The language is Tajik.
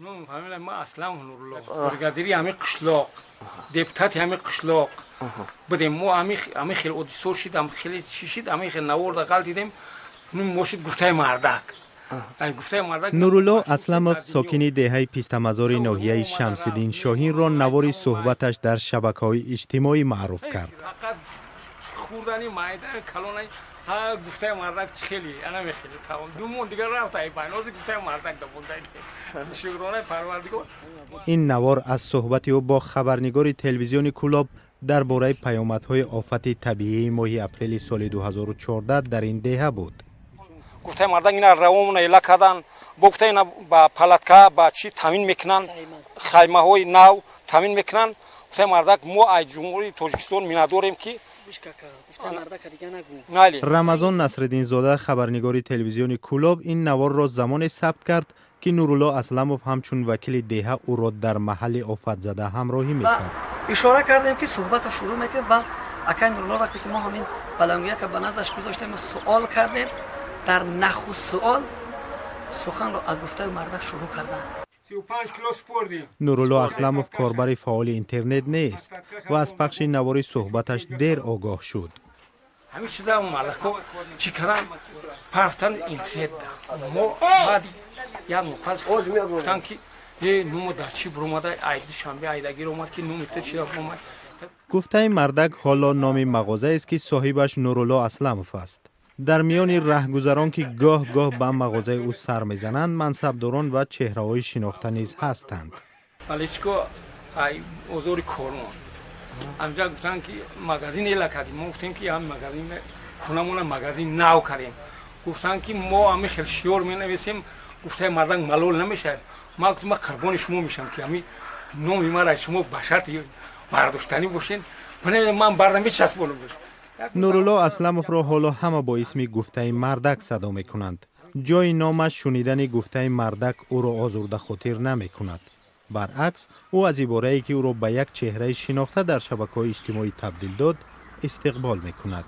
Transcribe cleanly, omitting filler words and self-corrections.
Ном, фамилия ма Аслам Нурулло, бригадири ҳами қишлоқ, депутати ҳами қишлоқ будем. Мо ҳами хел ҳодисо шид, хеле чӣ шид, ҳами хел наворда ғалтидем. Мошид гуфтаи мардак, гуфтаи мардак. Нурулло Асламов, сокини деҳаи Пистамазори ноҳияи Шамсиддин Шоҳинро навори суҳбаташ дар шабакаҳои иҷтимоӣ маъруф кард. Фақат хурдани, майдани, калонай, ҳа, гуфтаи мардак чӣ хели ана мехели, тамом. Ду моҳ дигар рафта ай байна, ҳозир гуфтаи мардак да монда, шукронаи Парвардигор. Ин навор аз суҳбати ӯ бо хабарнигори телевизиони Кӯлоб дар бораи паёмадҳои офати табиии моҳи апрели соли 2014 дар ин деҳа буд. Гуфтаи мардак, ина равомона эла кардан, бо гуфта, ина ба палатка, ба чӣ таъмин мекунанд, хаймаҳои нав таъмин мекунанд. Гуфтаи мардак, мо аз Ҷумҳурии Тоҷикистон миннатдорем, ки Рамазон Насриддинзода, хабарнигори телевизиони Кӯлоб, ин наворро замоне сабт кард, ки Нурулло Асламов ҳамчун вакили деҳа ӯро дар маҳалли офатзада ҳамроҳӣ мекард. Ишора кардем, ки суҳбатро шурӯъ мекунем ва акай Нурулло, вақте ки мо ҳамин баландгӯяка ба наздаш гузоштем, суол кардем, дар нахуст суол суханро аз гуфтаи мардак шурӯъ карданд. Нурулло Асламов корбари фаъоли интернет нест ва аз пахши навори суҳбаташ дер огоҳ шуд. Ҳамин чиза малако чӣ кардан, парафтан интернет. Мо баъди як моҳ пас гуфтан, ки е, нумо дар чӣ буромада, ай Душанбе айдагир омад, ки номи ту чида омад. Гуфтаи мардак ҳоло номи мағозаест, ки соҳибаш Нурулло Асламов аст. Дар миёни раҳгузарон, ки гоҳ гоҳ ба мағозаи ӯ сар мезананд, мансабдорон ва чеҳраҳои шинохта низ ҳастанд. Балечко ай озори Корвон амҷа гуфтанд, ки магазин эла кардем. Мо гуфтем, ки ҳам магазин кунамона, магазин нав кардем. Гуфтанд, ки мо ҳами хел шиёр менависем, гуфтаи мардак малол намешавад. Ман гуфтам, ман қурбони шумо мешавам, ки ҳами номи мара шумо ба шарти бардоштанӣ бошед, ман бардам мечаспонам. Нурулло Асламовро ҳоло ҳама бо исми гуфтаи мардак садо мекунанд. Ҷои номаш шунидани гуфтаи мардак ӯро озурдахотир намекунад. Баръакс, ӯ аз иборае, ки ӯро ба як чеҳраи шинохта дар шабакаҳои иҷтимоӣ табдил дод, истиқбол мекунад.